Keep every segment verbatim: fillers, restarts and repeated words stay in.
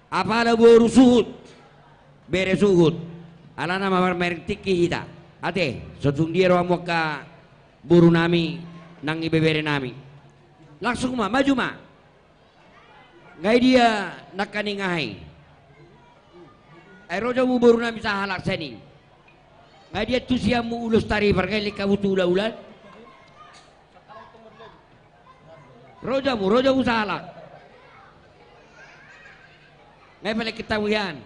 Apala boru suhut, bere suhut. Alana ma marmereng tingki hita. Ate, so tung dia ro hamu angka boru nami nang ibebere nami. Langsung ma, maju ma. Nga i dia nangkaning aha i. Ai ro jo hamu boru nami sahalak sian i. Nga i dia tusi hamu ulos taripar, nga i lingkamu tu ulaula. Ro jo hamu, ro jo hamu sahalak. Nga i palengkit hamu hian.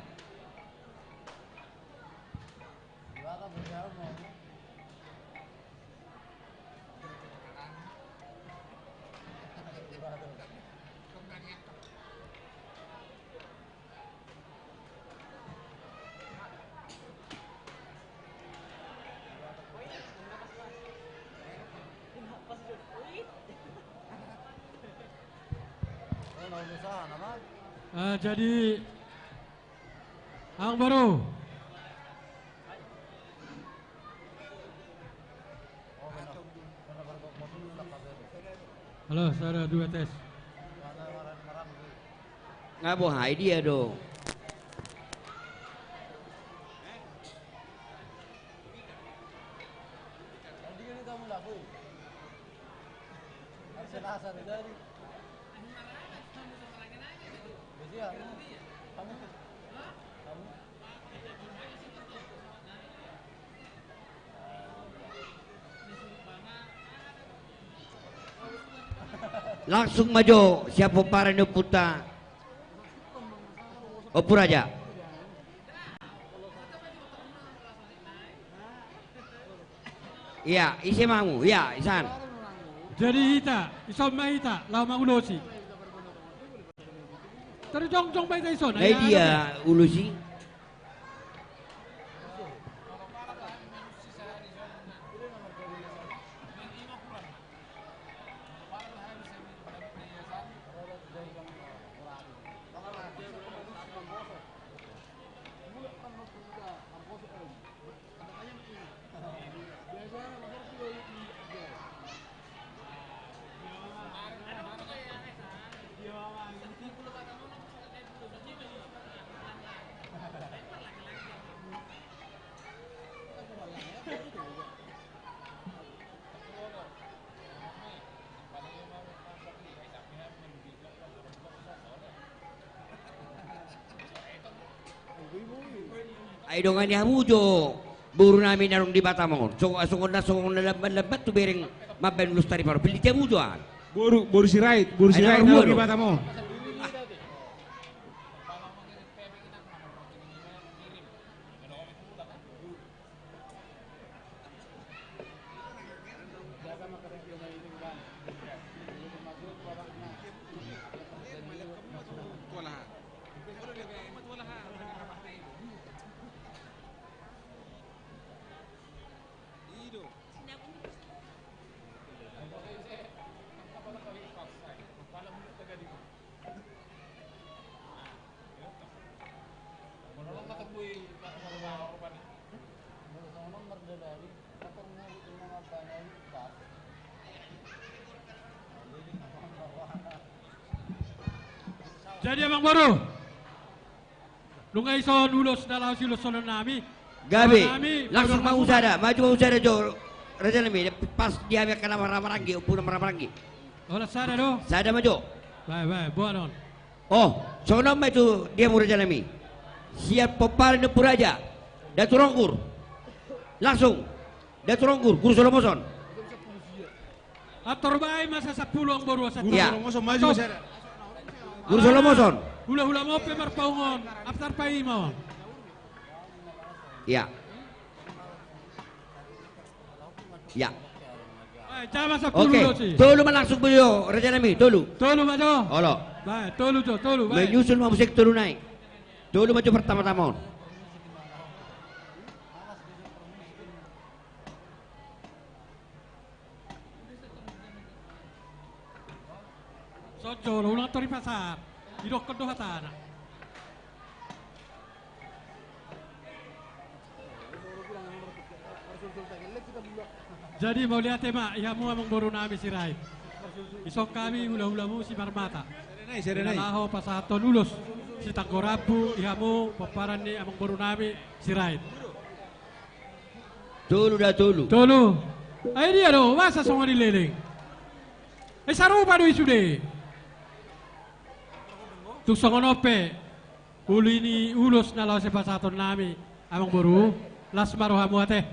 Ah, jadi, Amang Boru. Halo, sada, dua, tes. Nga boha i dia do. Langsung ma jo sian pomparan ni ompunta Ompu Raja. Ia, ise ma hamu, ia, isan. Jadi hita, ison ma hita laho mangulosi. Tar jongjong ma hita ison. Nga i dia ulos i. Ai dongani hamu jo boru nami na adong di Batam on. Songon na, songon na lambat-lambat tu bereng mambaen ulos taripar on. Pilliti hamu jo an. Boru, boru Sirait, boru Sirait na adong di Batam on. Jadi Amang Boru, nunga ison ulos na laho siuloshon nami. Gabe, langsung ma husada, maju ma husada jo, raja nami, pas di hami angka na marhahamaranggi, ompu na marhahamaranggi. Holan sada do? Sada ma jo. Bae, bae, boha do on. O, songon on ma i tu dia hamu raja nami. Sian pomparan ni Ompu Raja, Datu Ronggur. Langsung, Datu Ronggur, Guru Solomoson. Antar bae ma sasampulu Amang Boru, asa. Guru Solomoson, maju ma sada. Guru Solomoson. Hulahula ma on pe marpaung on, antar bae ma on. Ia. Ia. Oke, tolu ma langsung jo, raja nami, tolu. Tolu ma jo. Olo. Bae, tolu jo, tolu, bae. Menyusul ma muse tolu nai. Tolu ma jo pertama-tama on. Songon jolo, unang tor dipasahat. Didokkon do hatana. Jadi mauliate ma di hamu Amang Boru nami Sirait. Ison hami hulahulamu Simarmata. Ina laho pasahathon ulos sitanggo rambu di hamu pomparan ni amangboru nami Sirait. Tolu da tolu. Tolu. Ai dia do, masa songon i leleng. Ai sarupa do i sude. Tung songon on pe, uli ni ulos na laho sipasahaton nami, amangboru, las ma rohamu ate.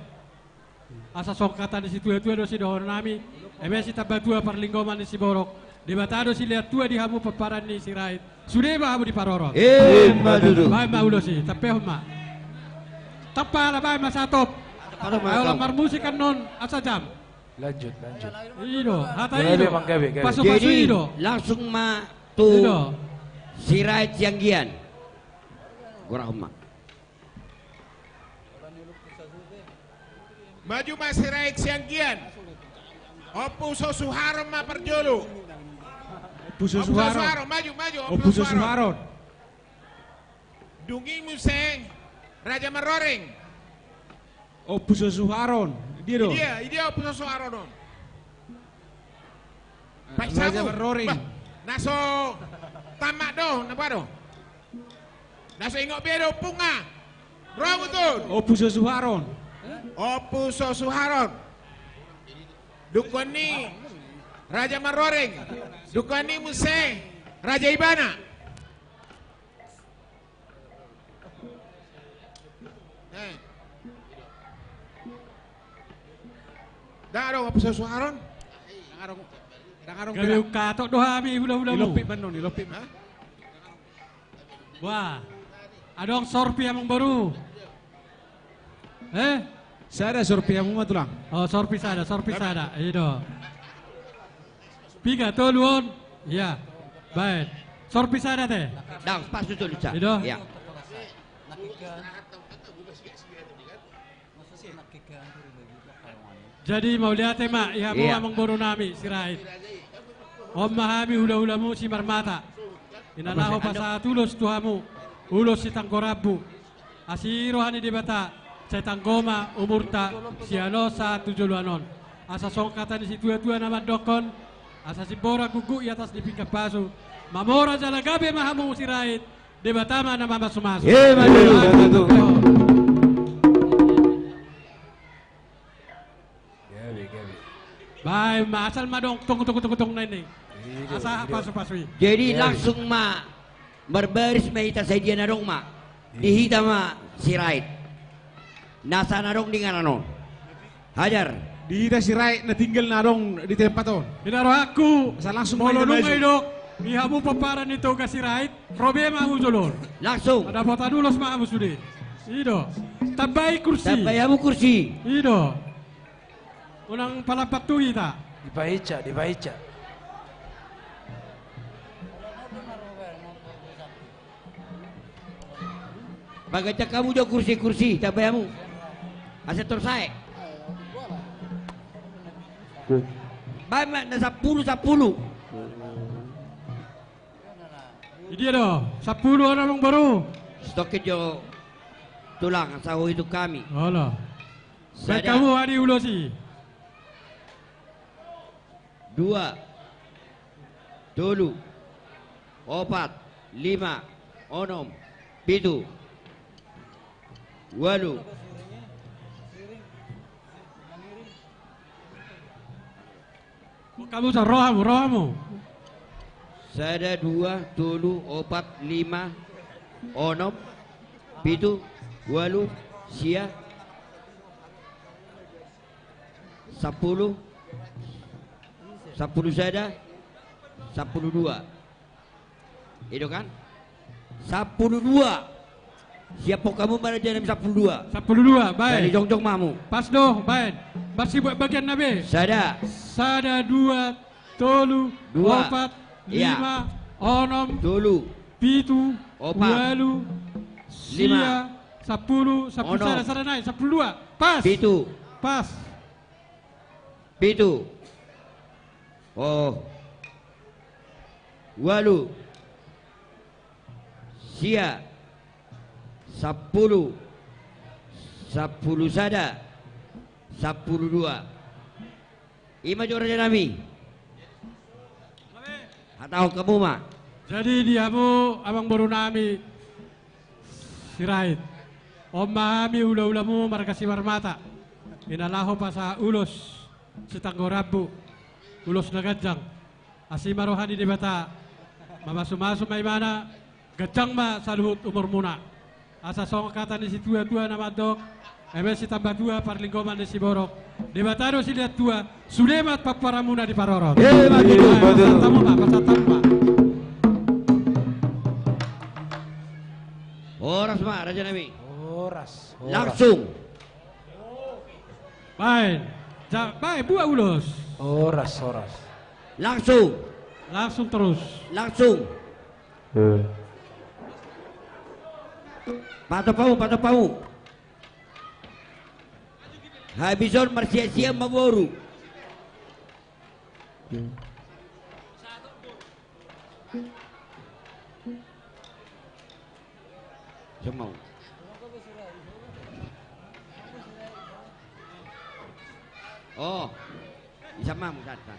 Asa songon hata ni situatua do sidohonon nami, eme sitamba tua parlinggoman ni siborok, Debata do silean tua di hamu pomparan ni Sirait, sude ma hamu diparorot. Ima tutu. Baen ma ulos i, tampehon ma. Tampa ala baen ma satop. Ai holan marmusik annon, asa jam. Lanjut, lanjut. I do, hata i do. Gabe, gabe, gabe. Pasupasu i do. Jadi, langsung ma tu Sirait Sianggian. Gorahon ma. Maju ma Sirait Sianggian. Ompu so Suharon ma parjolo. Ompu so Suharon, maju, maju, Ompu so Suharon. Dung i muse Raja Maroreng. Ompu so Suharon. Dia do. Dia, dia Ompu so Suharon on. Raja Maroreng. Bah, na so tamat do, na boha do? Na so ingot be do ompungna. Ro muse. Ompu so Suharon. Ompu so Suharon. Dungkon ni Raja Maroreng. Dungkon ni muse Raja Ibana. Eh. Ndang adong Ompu so Suharon? Ndang adong, ndang adong. Gabe ungkatok do hami hulahulamu. Ilompit banon, ilompit. Hah? Wah. Adong sorpi amangboru. Eh? Sada sorpi hamu ma tulang. Oh, sorpi sada, sorpi sada. I do. Piga, tolu on? Ia. Baen. Sorpi sada te. Ndang, pas tu tolu sa. I do. Ia. Jadi mauliate ma di hamu amangboru nami Sirait. On ma hami hulahulamu Simarmata. Ina laho pasahat ulos tu hamu. Ulos sitanggo rambu. Asi roha ni Debata, sai tanggo ma umurta sian on sahat tu joloan on. Asa songon hata ni situatua na mandokkon, asa simbora guguk i atas ni pinggan pasu, mamora jala gabe ma hamu Sirait, Debata ma na mamasumasu. Ima tutu. Gabe, gabe. Baen ma, asal ma adong tong tong tong tong na ini. I do, i do. Asa pasupasu i. Jadi langsung ma marbaris ma hita, sai dia na adong ma. Di hita ma Sirait. Nasa na adong di inganan on. Hajar. Di hita Sirait na tinggal na adong di tempat on. Ina rohangku. Asa langsung ma hita maju. Molo nunga didok di hamu pomparan ni Toga Sirait, ro be ma hamu jolo on. Langsung. Dapotan ulos ma hamu sude. I do. Tambai kursi. Tambai hamu kursi. I do. Unang palampat tu hita. Dipainca, dipainca. Paganjang hamu jo kursi-kursi, tambai hamu. Asa torus ae. Baen ma na sampulu, sampulu. Idia do, sampulu on amangboru. Sitokin jo tulang, asa huitung hami. Olo. Sada. Baen hamu adi ulos i. Dua. Tolu. Opat. Lima. Onom. Pitu. Ualu. Hamu sa, ro hamu, ro hamu. Sada, dua, tolu, opat, lima, onom, pitu, ualu, sia, sampulu, sampulu sada, sampulu dua. I do kan? Sampulu dua. Siaphon hamu ma raja nami sampulu dua. Sampulu dua, baen. Jadi jongjong ma hamu. Pas do, baen. Marsibuat bagian na be. Sada. Sada, dua, tolu, opat, lima, onom, tolu, pitu, opat, ualu, lima, sia, sampulu, sampulu sada, sada nai, sampulu dua. Pas. Pitu. Pas. Pitu. Oh. Ualu. Sia. Sampulu. Sampulu sada. Sampulu dua. I ma jo raja nami. Hatahon hamu ma. Jadi di hamu amangboru nami Sirait, on ma hami hula-hulamu marga Simarmata, i na laho pasahat ulos sitanggo rambu, ulos na ganjang. Asi ma roha ni Debata, mamasu-masu ma Ibana, ganjang ma saluhut umurmuna. Asa songon hata ni situa-tua na mandok, eme sitamba tua parlinggoman ni siborok, Debata do silean tua, sude ma pomparanmuna diparorot. Eh, ma tutu. Ai, ma tutu. Pasahat hamu ma, pasahat hamu ma. Horas ma, raja nami. Horas, horas. Langsung. Baen. Ja-, baen, buat ulos. Horas, horas. Langsung. Langsung terus. Langsung. Eh. Pahatop hamu, pahatop hamu. Habis on marsiasian ma boru. Eh. Semau. Oh, bisa mamu santa.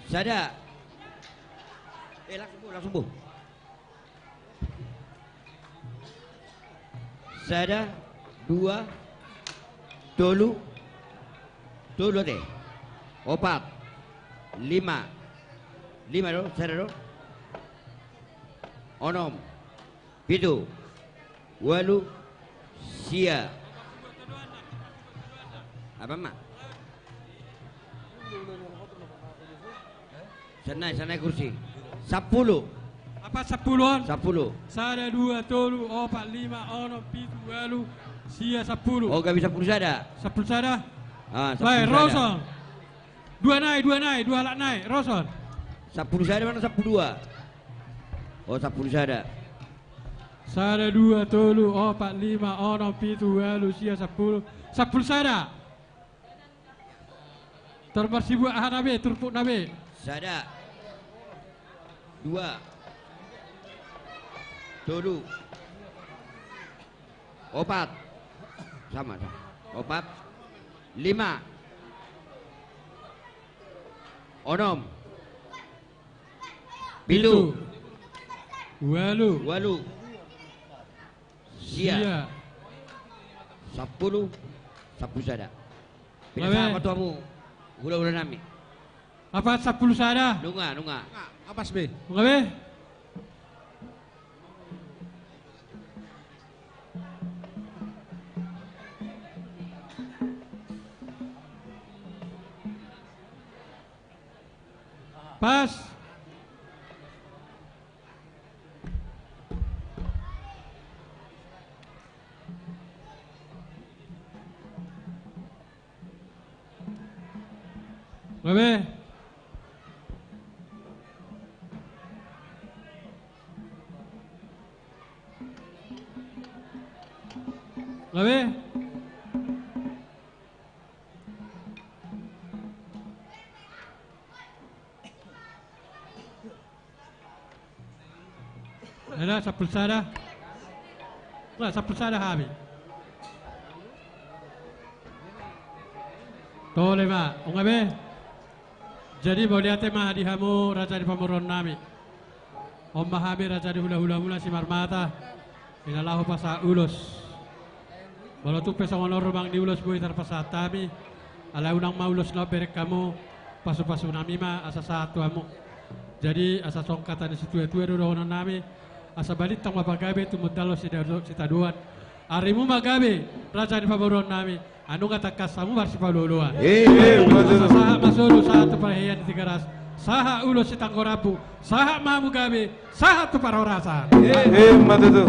Sada. Eh, langsung bu, langsung bu. Sada, dua, tolu, tolu ate. Opat, lima, lima do, sada do. Onom, pitu, ualu, sia. Apa ma? Sanai, sanai kursi. Sampulu. Apa sampulu on? Sampulu. Sada, dua, tolu, opat, lima, onom, pitu, ualu, sia, sampulu. Oh, gabe sampulu sada. Sampulu sada? Ah, sampulu sada. Baen, ro son. Dua nai, dua nai, dua halak nai, ro son. Sampulu sada manang sampulu dua? Oh, sampulu sada. Sada, dua, tolu, opat, lima, onom, pitu, ualu, sia, sampulu. Sampulu sada. Tor marsibuat aha na be, turpuk na be. Sada. Dua. Tolu. Opat. Sama, sama. Opat. Lima. Onom. Pitu. Pitu. Ualu. Ualu. Sia. Sia. Sampulu. Sampulu sada. Pinasahat ma tu hamu hula-hula nami. Apa sampulu sada? Nunga, nunga. Apas be. Nunga be. Pas. Gabe. Gabe. Eda, sampulu sada. Nah, sampulu sada hami. Tole ma, nunga be. Jadi mauliate ma di hamu raja ni pamoruon nami. On ma hami raja ni hula-hulamuna Simarmata, i na laho pasahat ulos. Molo tung pe songon on rumang ni ulos boi tarpasahat hami, alai unang ma ulos na on bereng hamu, pasu-pasu nami ma asa sahat tu hamu. Jadi asa songon hata ni situa-tua do dohonon nami, asa balintang ma pagabe, tumundalhon sida-, sitadoan. Arimu ma gabe, raja ni pamoruon nami, ai nunga tangkas hamu marsipaolo-oloan. Eh, eh, betul. Asa sahat ma solu, sahat tu parhelahan ni Tigaras, sahat ulos sitanggo rambu, sahat ma hamu gabe, sahat tu parhorasan. Eh, eh, betul.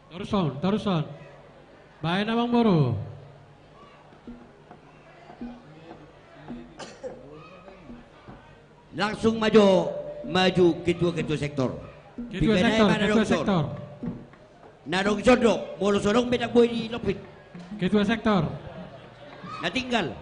Tarushon, tarushon. Baen amangboru. Langsung ma jo maju ketua-ketua sektor. Ketua sektor, ketua sektor. Na adong dison do, molo so adong be ndang boi dilompit. Ketua sektor. Na tinggal.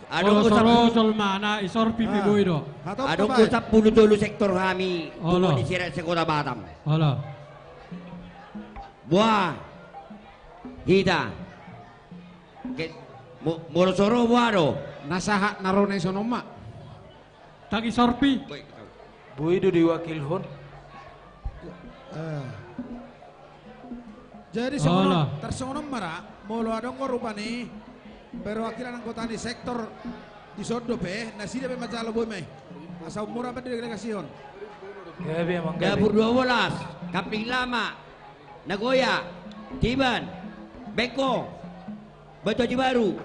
Adong do sampulu, jolmana i Sorpi pe boi do. Adong do sampulu tolu sektor hami, olo, di Sirait se-Kota Batam. Olo. Boha hita. Molo so ro boha do? Na sahat na ro na i sonon ma. Tagi Sorpi. Boi do diwakilhon. Jadi songon on, tarsongon on ma ra, molo adong do rupani perwakilan anggota ni sektor di son dope, nasida pe manjalo boi ma i. Asa umur apa di delegasi on? Gabe amang, gabe. Dapur dua belas, Kambing Lama, Nagoya, Tiban, Bengkong, Batu Aji Baru,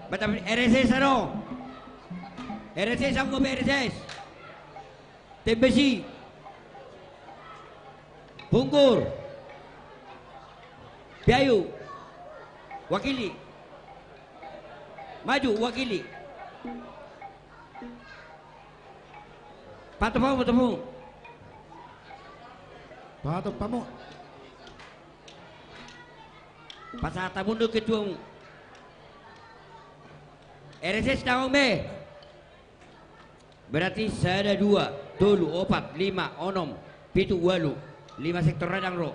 Batam, R S S adong. R S S adong, R S S. Tembesi. Punggur. Piayu. Wakili. Maju, wakili. Pahatop hamu, pahatop hamu. Pahatop hamu. Pasahat hamu do ketuamu. R S S adong be. Berarti sada, dua, tolu, opat, lima, onom, pitu, ualu. Lima sektor ra ndang ro.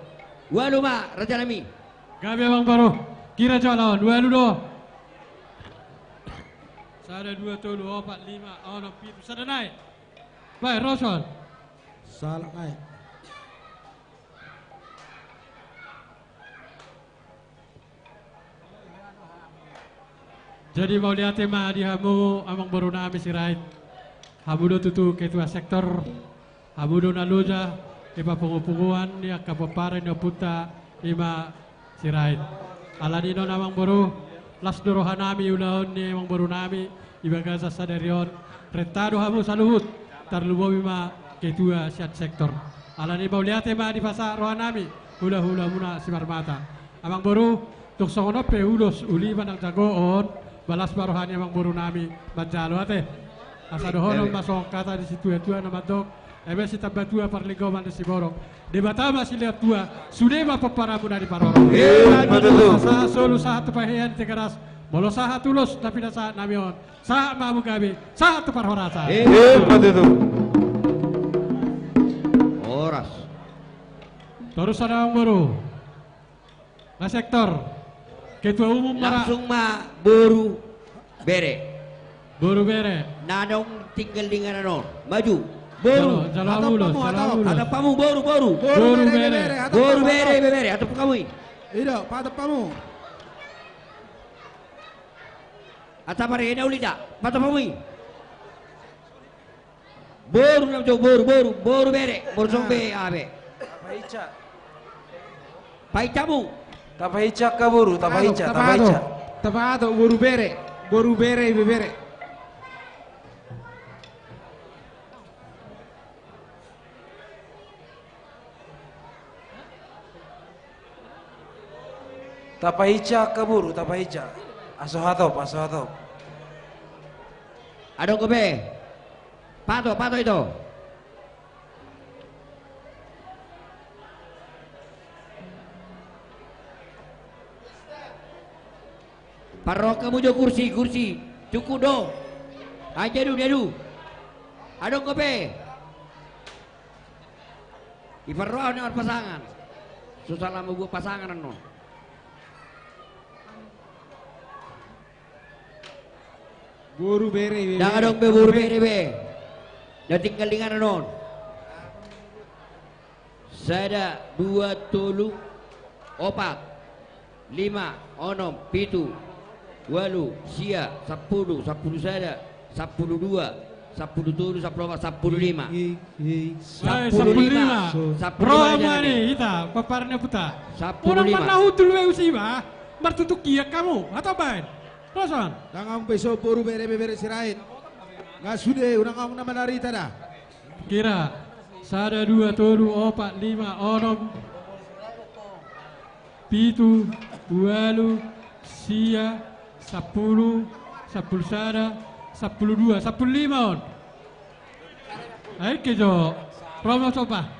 Ualu ma, rajanami. Gabe amang boru. Kira jala on, ualu do. Sada, dua, tolu, opat, lima, onom, pitu. Sada nai. Bae, ro son. Salah nai. Jadi mauliate ma di hamu amang boru nami Sirait. Hamu do tutu ketua sektor. Hamu do na loja di papungupunguan ni angka pomparan ni ompunta i ma Sirait. Alani i non amang boru, las do roha nami ulaon ni amang boru nami di bagasan sadari on. Renta do hamu saluhut, tarlumobi ma ketua sian sektor. Alani i mauliate ma dipasahat roha nami hulahulamuna Simarmata. Amang boru, tung songon on pe ulos uli manang jago on, ba las ma roha ni amang boru nami manjalo ate. Asa dohonon ma songon hata ni situatua na mandok, eme sitamba tua parlinggoman ni siborok. Debata ma silehon tua, sude ma pomparanmuna diparorot. Emma tutu. Molo sahat solu sahat tu pahean Tigaras, molo sahat ulos na pinasahat nami on, sahat ma hamu gabe, sahat tu parhorasan. Emma tutu. Horas. Torus sada amang boru. Na sektor. Ketua umum ma ra. Langsung ma boru bere. Boru bere. Na naung tinggal di inganan on. Maju. Boru. Jalo, jalo hamu ulos, jalo hamu ulos. Hatop hamu, boru, boru. Boru bere. Boru bere, bere. Hatop hamu i. I do, pahatop hamu. Asa marhite na uli da. Pahatop hamu i. Boru na jo, boru, boru, boru bere, boru song be, ah, be. Tapahinsa. Pahinsa hamu. Tapahinsa angka boru, tapahinsa, tapahinsa. Tapahinsa, boru bere, boru bere, ibebere. Tapahinsa angka boru, tapahinsa. Aso hatop, aso hatop. Adong dope. Pato, pato ito. Parrohahon hamu jo kursi, kursi. Cukup do. Ai, dia do, dia do. Adong dope. Diparrohahon na marpasangan. So salah mambuat pasangan annon. Boru bere be. Ndang adong be boru bere be. Na tinggal di inganan on. Sada, dua, tolu, opat, lima, onom, pitu, ualu, sia, sampulu, sampulu sada, sampulu dua, sampulu tolu, sampulu opat, sampulu lima. Sampulu lima. Sampulu lima. Ro ma ni hita, pomparan ni ompunta. Sampulu lima. Unang ma na hundul be usi ba. Martutukian hamu, atau baen. Ro son. Ndang adong be so boru bere, bebere Sirait. Nga sude, unang adong na manarita da. Kira. Sada, dua, tolu, opat, lima, onom, pitu, ualu, sia, sampulu, sampulu sada, sampulu dua, sampulu lima on. Ai ke jo. Ro ma sopa.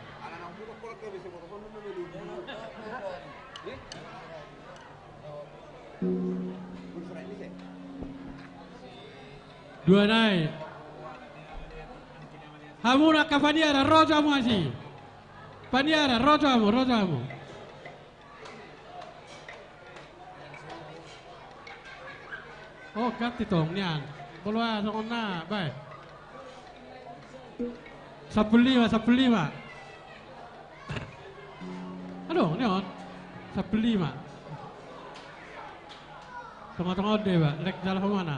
Dua nai. Hamu na angka paniaran, ro jo hamu asi. Paniaran, ro jo hamu, ro jo hamu. Oh, ganti tong nian. Molo aha songon na, bae. Sampulu lima, sampulu lima. Adong, ni on. Sampulu lima. Tonga-tonga on do iba, lek jala homana.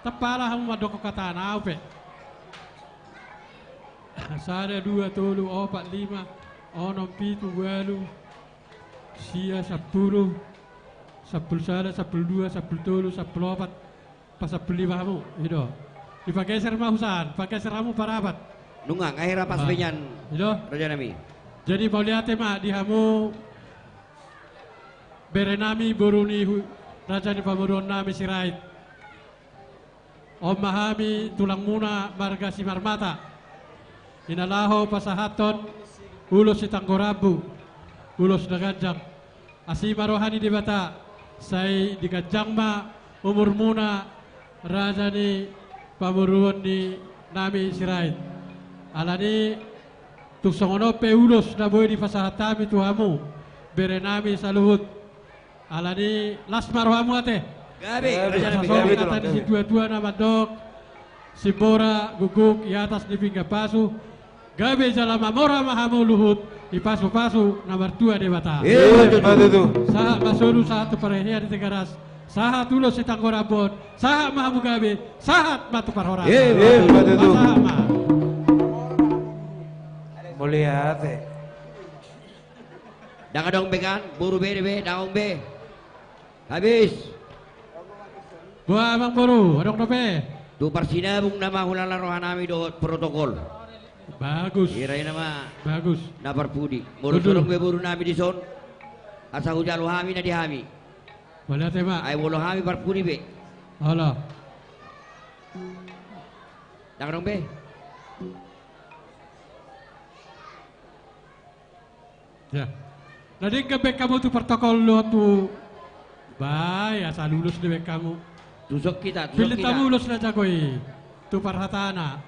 Tampala hamu mandok hatana, au pe. Sada, dua, tolu, opat, lima, onom, pitu, ualu, sia, sampulu, sampulu sada, sampulu dua, sampulu tolu, sampulu opat, pasampulu lima hamu, i do. Dipageser ma husan, pageser hamu parapat. Nunga, nga hira pas benyan. I do. Raja nami. Jadi mauliate ma di hamu, bere nami, boru ni hu-, raja ni pamoruon nami Sirait. On ma hami tulangmuna marga Simarmata. I na laho pasahathon ulos sitanggo rambu, ulos na ganjang. Asi ma roha ni Debata, sai diganjang ma umurmuna raja ni pamoruon ni nami Sirait. Alani tung songon on pe ulos na boi dipasahat hami tu hamu, bere nami saluhut. Alani las ma rohamu ate. Gabe. Gabe, gabe, gabe, gabe, gabe. Songon hata ni situatua na mandok: Simbora guguk i atas ni pinggan pasu. Gabe jala mamora ma hamu luhut, dipasu-pasu na martua Debata. Iya, betul, betul. Sahat ma solu, sahat tu parhehean ni Tigaras, sahat ulos sitanggo rambu on, sahat ma hamu gabe, sahat ma tu parhorasan. Iya, betul, betul. Sahat ma. Mauliate. Ndang adong be kan, boru, bere be, ndang adong be. Habis. Boha, amang boru, adong dope? Tu parsinabung nama hulala roha nami dohot protokol. Bagus. Hira i nama. Bagus. Na parpudi. Molo so adong be boru nami dison, asa hujalo hami na di hami. Mauliate ma. Ai molo hami parpudi be. Olo. Ndang adong be. Ya. Na denggan be hamu tu protokol dohot tu, bae, asa ulos do be hamu. Tu son hita, tu son hita. Pillit hamu ulos na jago i tu parhatana.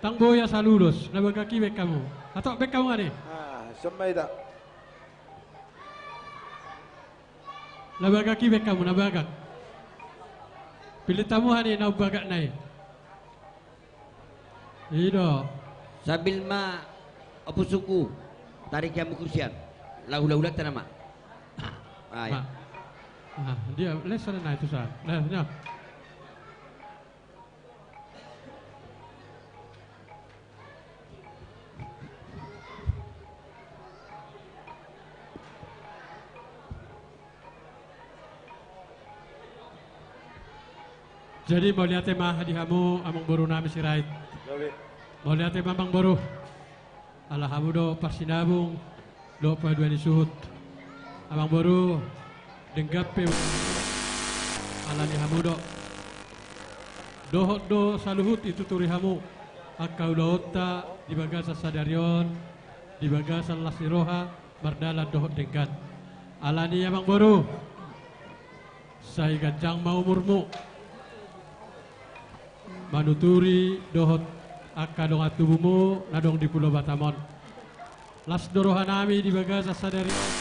Ndang boi asa ulos, na bagak i be hamu. Hatop be hamu nga di. Ah, son ma hita. Na bagak i be hamu, na bagak. Pillit hamu hami na umbagak nai. I do. Sambil ma, ompusungku, tarik hamu kursian. Lagu-lagu lata nama. Ah, ya. Ma. Ah, dia les sana na itu sa. Nah, ya. Jadi mauliate ma di hamu amang boru nami Sirait. Mauliate ma amang boru. Ala hamu do parsinabung dohot paduan ni suhut. Amang boru, denggan pe ala ni hamu do. Dohot do saluhut dituturi hamu angka ulaonta di bagasan sadari on, di bagasan las ni roha, mardalan dohot denggan. Ala ni i amang boru, sai ganjang ma umurmu manuturi dohot angka dongan tubumu na adong di Pulo Batam on. Las do roha nami di bagasan sadari on.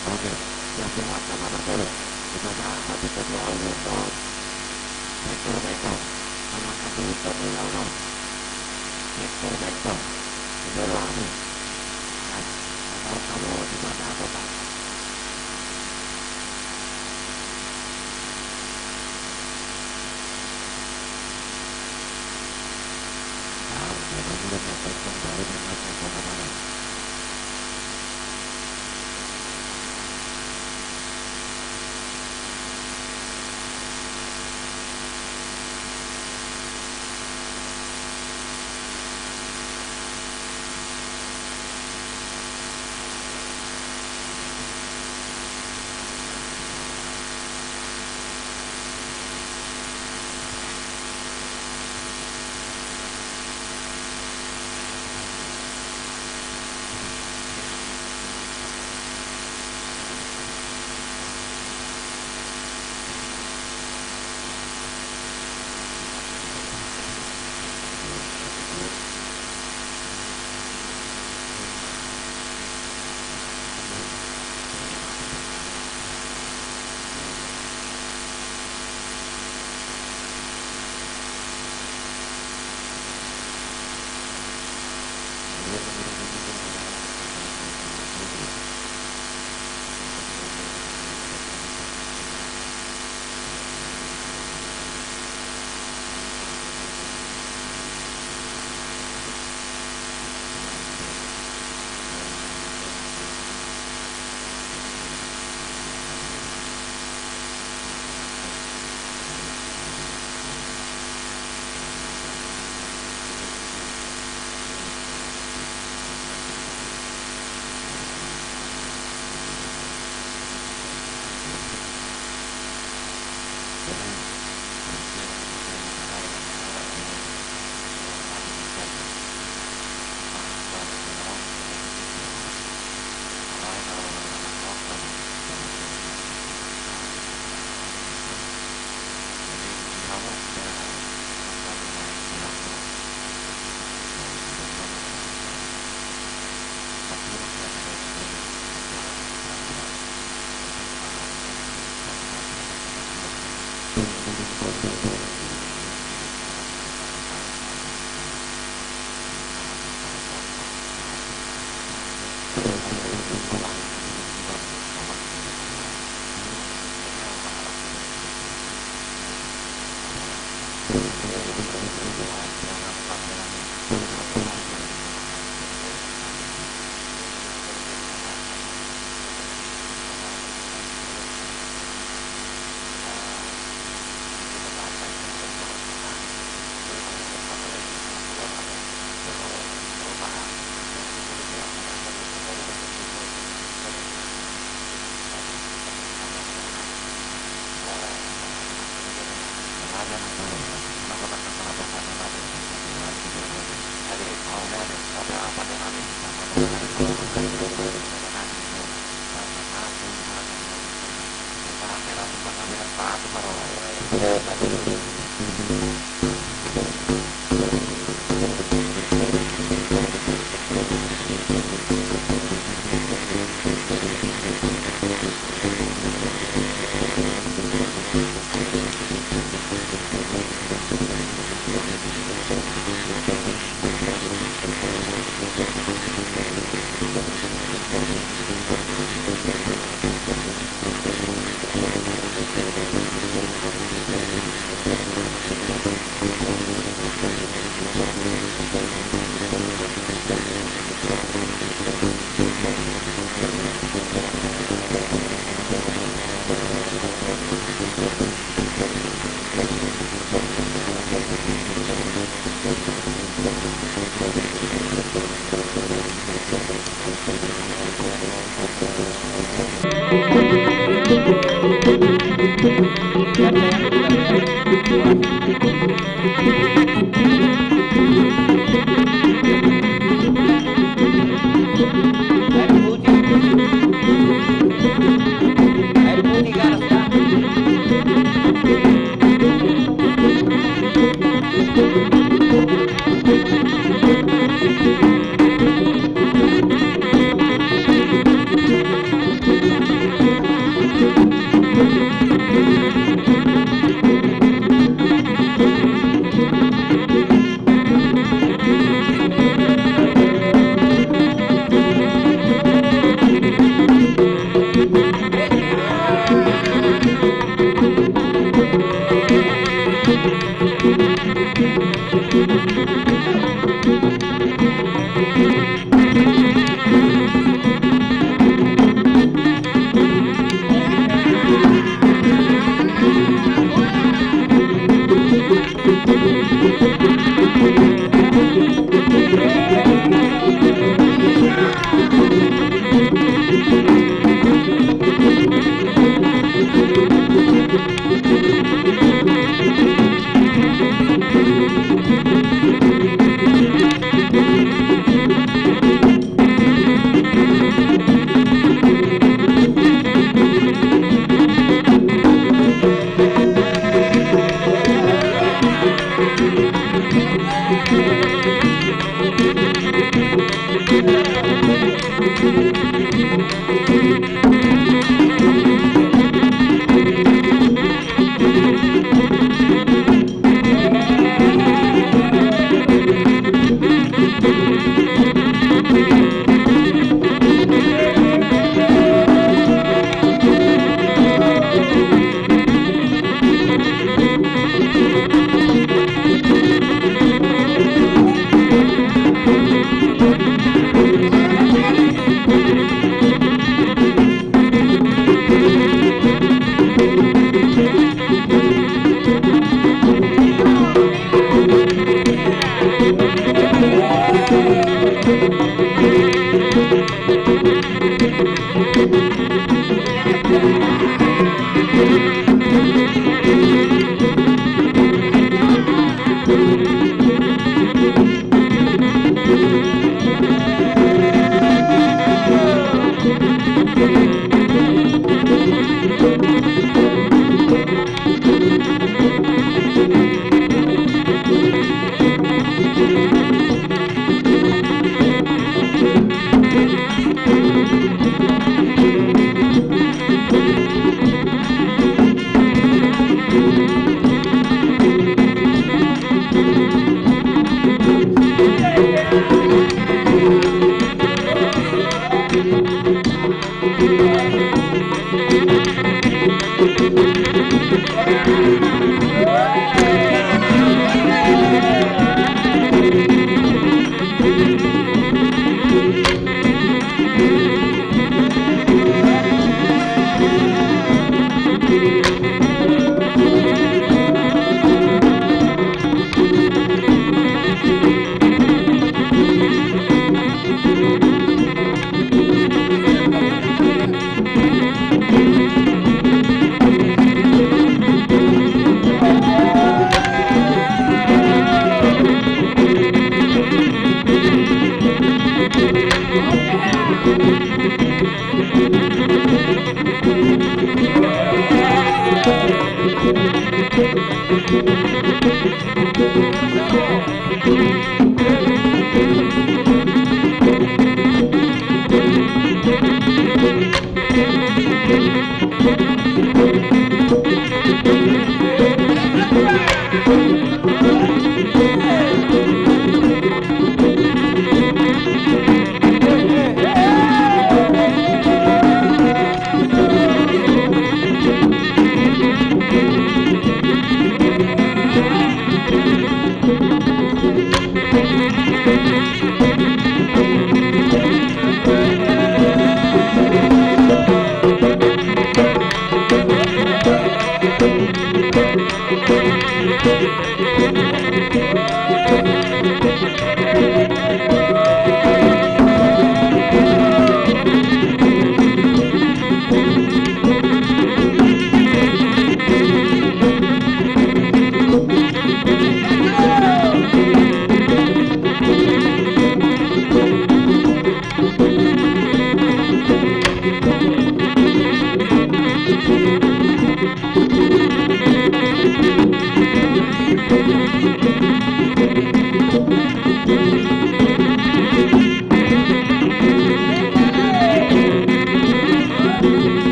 Oke, ya, sehat sama Marcelo. Kita sama di kedua ini, Bos. Betul, betul. Sama kasih itu, Bos. Betul, betul. Itu lo, Bos. Nah, kalau kamu di mana, Bos?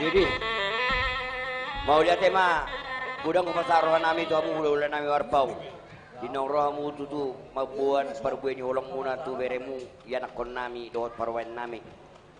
Jadi, mauliate ma, godang hupasahat roha nami tu hamu hulahula nami Marpaung. Di naung ro hamu tutu mamboan parbue ni holongmuna tu beremu, ianakhon nami dohot parumaen nami.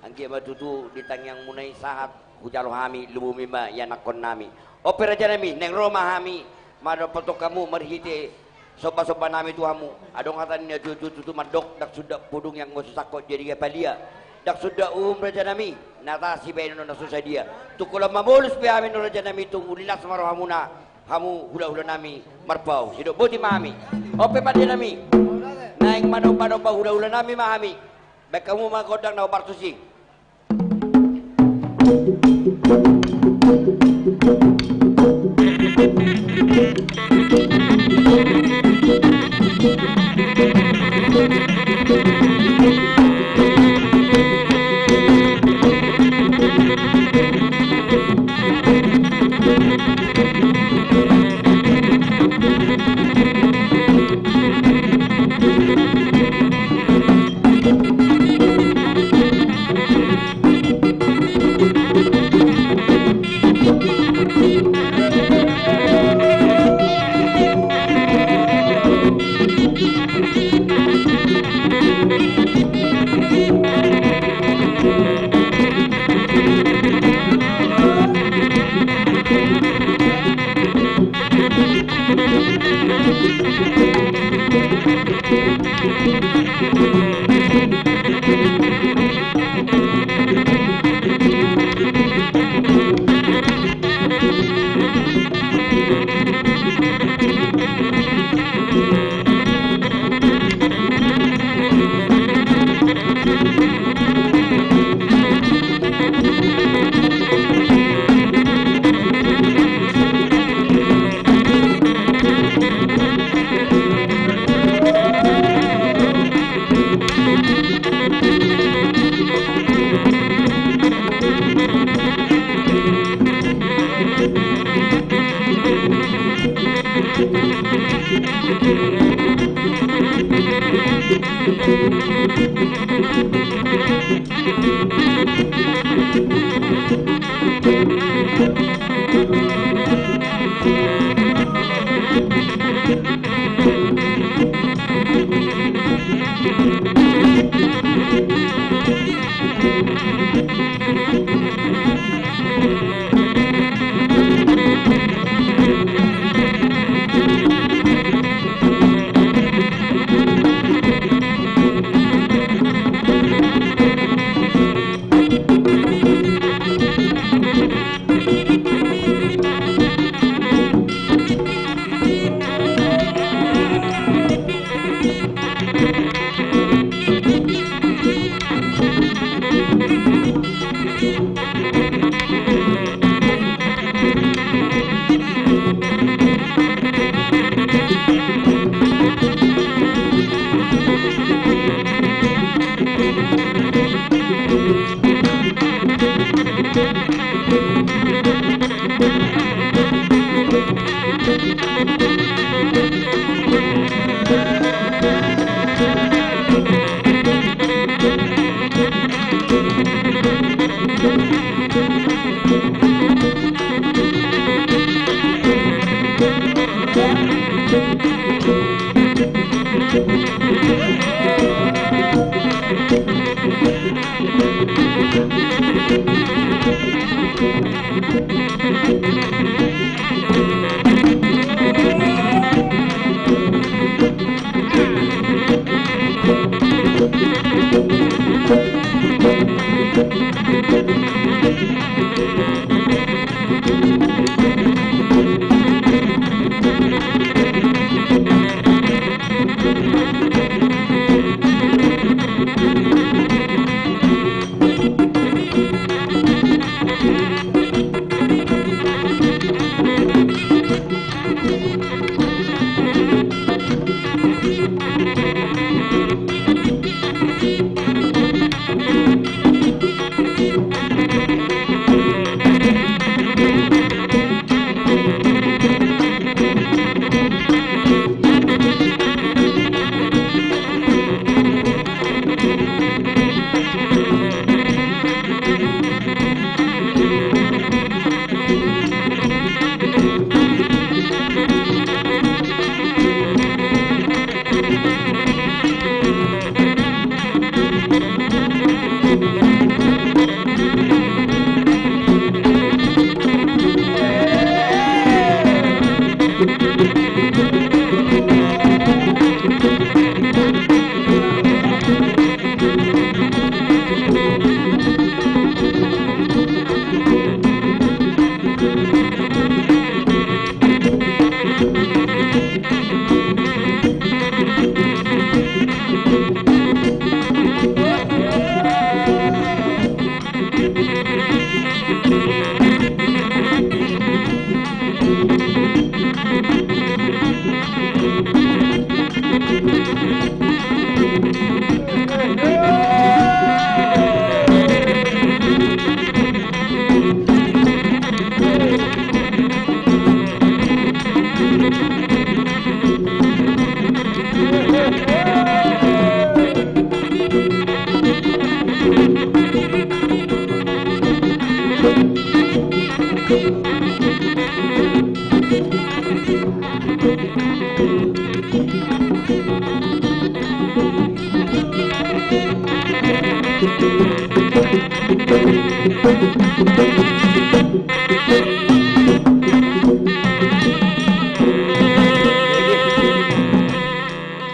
Anggiat ma tutu di tangiangmuna i sahat hujalo hami, lubumi ma ianakhon nami. On pe raja nami, naeng ro ma hami mandapothon hamu marhite sombasomba nami tu hamu. Adong hata ni natuatua tutu mandok, ndang suda podung i anggo so sangkot jadi gapalia. Ndang suda uhum raja nami, na tasibaenon na so sadia. Tung holan mamolus pe hami nuaeng raja nami, tung uli las ma rohamuna. Hamu hulahula nami Marpaung, sidok boti ma hami. On pe pande nami, naeng manombanomba hulahula nami ma hami. Baen hamu ma gondang na hombar tusi.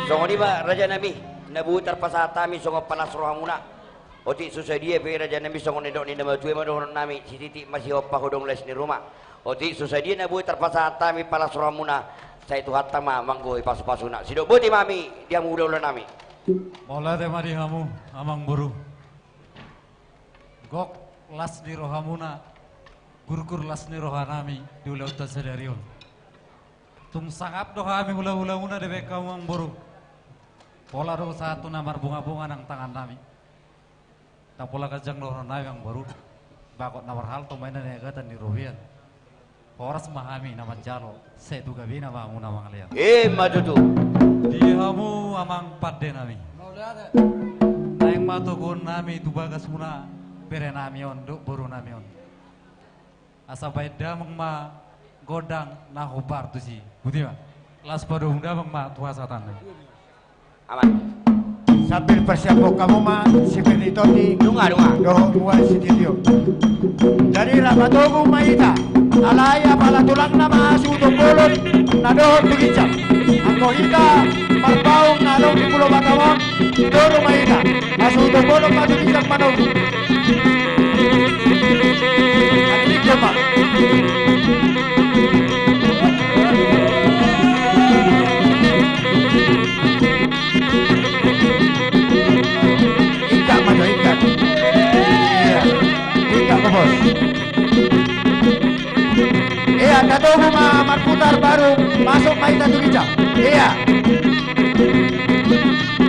Songon i ma raja nami, na boi tarpasahat hami songon palas rohamuna. Otik so sadia pe raja nami, songon nidok ni na matua ma dohonon nami, sititi ma sihompa, hodong las ni ruma. Otik so sadia na boi tarpasahat hami palas rohamuna, sai Tuhanta ma manggohi pasupasuna. Sidok boti ma hami di hamu hulahula nami. Mauliate ma di hamu amangboru. Gok las ni rohamuna, gurgur las ni roha nami di ulaonta sadari on. Tung sangap do hami hulahulamuna dibahen hamu amangboru. Pola do sahat tu na marbungabunga nang tangan nami. Ndang pola ganjang dohonon nami amangboru. Bagot na marhalto ma inna niagatan ni robean. Horas ma hami na manjalo, sai tu gabena ma hamu na mangalean. Ima tutu. Di hamu amang pande nami, naeng ma toguon nami tu bagasmuna bere nami on dohot boru nami on. Asa bahen damang ma gondang na hombar tusi. Boti ma. Laos padomu damang ma tu hasahatan. Aman. Sambil persiaphon hamu ma si Benny Toti. Dunga, dunga. Dohot Mual Sititio. Jadi rap matogu ma hita. Alai apala tulangna ma hasuhuton bolon na dohot tu ginjang. Anggo hita marpaung na adong di Pulo Batam on, i do ruma hita. Hasuhuton bolon ma tu ginjang manogu. Anggiling ma. Ikat ma jo, ikat. Iya. Ikat ko, Bos. Iya, tatogu ma marputar baru masuk ma hita tu ginjang. Iya.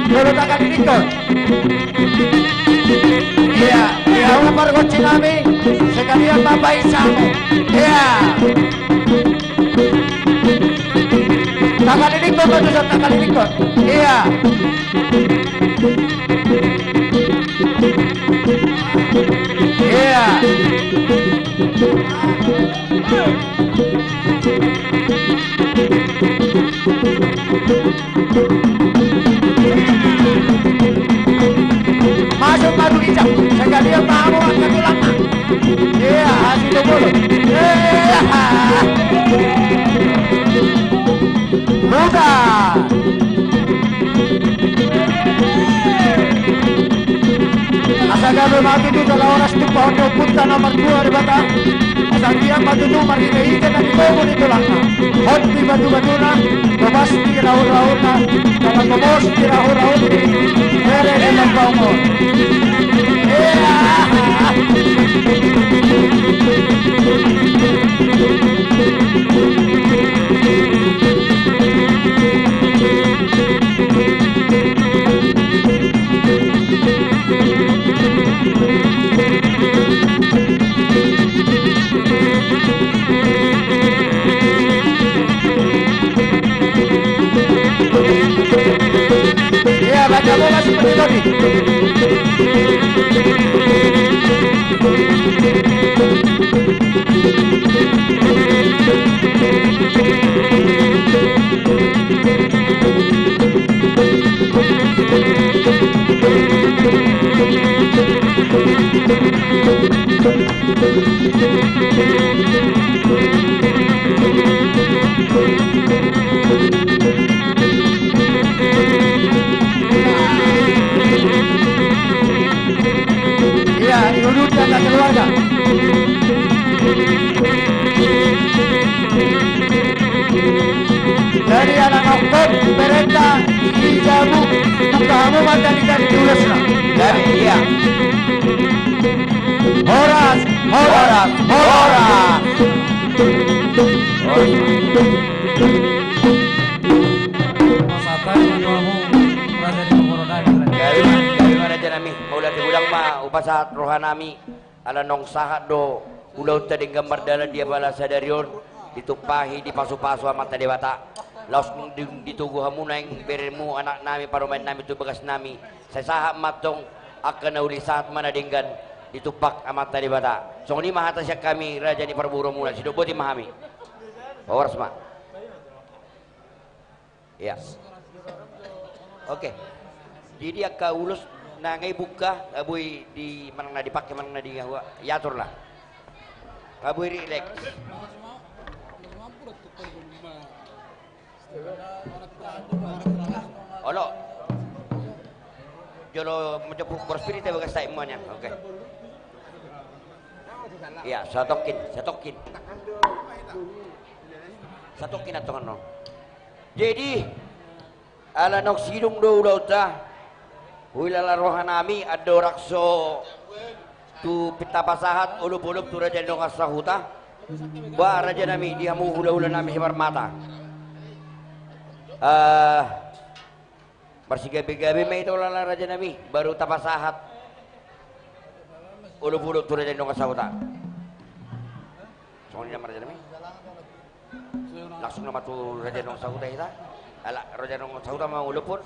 Jolo takalilikkon. Iya, iya, umar gonci nami, sekalian ma baen samu. Iya. Takalilikkon ma tuson, takalilikkon. Iya. Iya. Masuk ma tu ginjang, sekalian ma hamu angka tulangna. Iya, hasuhuton bolon. Iya. Buka. Asa gabe ma tutu jala horas tumpahon ni ompunta na martua Debata. Asa anggiat ma tutu marhitehite na ditogu ni tulangna, hot di batubatuna, tobas di rahurahurna, jala tobos di rahurahur ni bere ni Lambaung on. Iya. Iya, baca bola seperti tadi. Iya, diudut dan keluarga. Jadi anak angkot, perintah, di jabu, buka hamu mata di tadi tulis lah. Jadi, iya. Horas, horas, horas. Pasahat ma tu hamu, raja ni Komoro nami. Gabe ma, gabe ma raja nami. Mauliate godang ma hupasahat roha nami. Ala naung sahat do ulaonta denggan mardalan di apala sadari on, ditumpahi dipasupasu Amanta Debata. Laos dung ditogu hamu naeng beremu anak nami, parumaen nami tu bagas nami, sai sahat ma antong angka na uli, sahat ma na denggan ditumpak Amanta Debata. Songon i ma hata sian hami raja ni parboruonmuna, sidok boti ma hami. Horas ma. Iya. Oke. Jadi angka ulos na nga i buka, nga boi di manang na dipake manang na di, nga boi iatur lah. Nga boi rileks. Olo. Jolo menjemput boros pirit ya bagas tai muanya. Oke. Iya, satongkin, satongkin. Satongkin antong annon. Jadi ala naung sidung do ulaonta, huhilala rohanami andorang so tu pinta pasahat olopolop tu raja ni dongan sahuta. Ba rajanami, di hamu hulahulanami simarmata, ah, marsigabegabe ma hita, huhilala rajanami, baru tapasahat olopolop tu raja ni dongan sahuta. Songon i nama rajanami. Langsung nama tu raja ni dongan sahuta hita. Ala raja ni dongan sahuta ma olopolop.